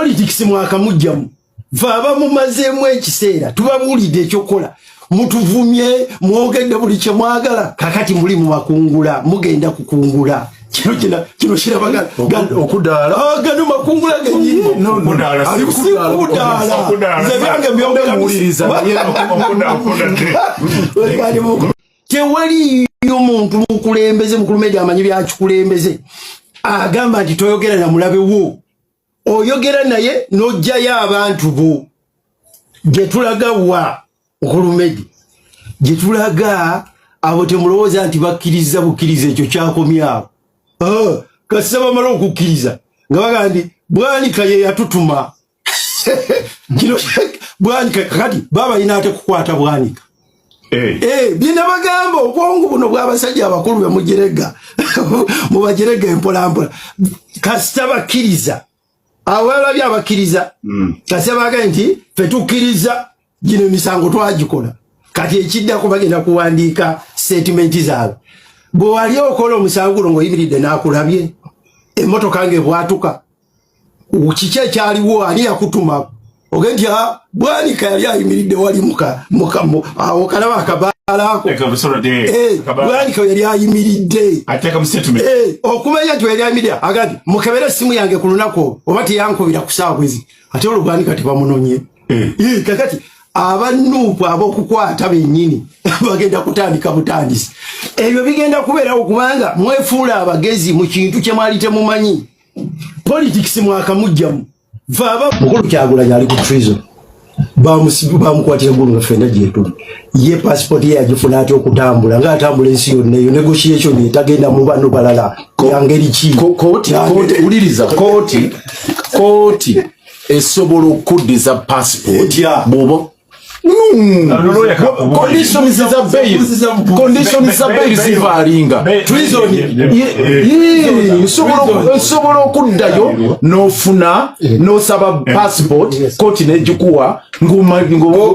Politics mwakamugjamu, fe abamumazeemu ekiseera tubabuulidde ekyokukola, mutuvumye, mwogedde buli kye mwagala, kakati muli mu makungula, mugenda kukungula. Kino kino kirabagana okudaala. Ah, gano makungula genyini. Okudaala si- si kudaala. Okudaala. Nze byange mbyogera. Muwuliriza, naye- Okuda. Tewaliyo muntu mukulembeze mukulumedi amanyi byakikulembeze agamba nti toyogera na mulabe wo, oyogera naye n'ojjayo abantu bo. Gye tulaga wa nkulumedi, gye tulaga abo temulowooza nti bakkiriza bukkiriza, ekyo kyakomyawo. Ah, kasita bamala okukkiriza nga bagamba nti Bwanika ye yatutuma kino, Bwanika kakati baba balina ate kukwata Bwanika. Eh, byena bagamba obwongo buno bw'abasajja abakulu bemujerega, mubajerega empolampola. Kasita bakkiriza, abalabye abakkiriza, kasita bagaye nti fe tukkiriza gino emisango twagikola, kati ekiddako bagenda kuwandiika statement zaabwe. Bwe wali okola omusango guno ng'oyimiridde n'akulabye emmotoka ng'ebwatuka, kiki ekyaliwo? Ani yakutuma? Oge nti, "Ah, Bwanika yali ayimiridde wali awo kalaba akabaala ako." Eh, Bwanika yali ayimiridde. Ateeka mu statement. Eh, okumanya nti yali ayimiridde, aga nti mukebere essimu yange ku lunaku olwo oba teyankubira ku saawa bwezi. Ate olwo Bwanika tebamunonye. Eh, kakati abanuupu ab'okukwata bennyini bagenda kutandika butandisi. Ebyo bigenda kubeerawo kubanga mwefuula abagezi mu kintu kye mwali temumanyi. Politics mwakamugjamu. Vaaba mukulu Kyagulanyi ali ku treason, bamukwatira gulu nga ffenna gyetuli. Ye passport ye yagifuna atya okutambula ng'atambula ensi yonna? Eyo negotiation etagenda mu bano balala yangeri ki? Kooti, wuliriza, kooti esobola okuddiza passport Etya? bwoba conditions za bail, conditions za bail zivaalinga. Treason. Nsobola okuddayo n'ofuna n'osaba passport, kooti negikuwa.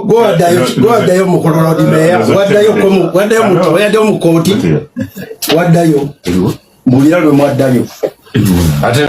Gwaddayo mukulu Lord Mayor, waddayo mu kooti, waddayo mbulira lwe mwaddayo. Ate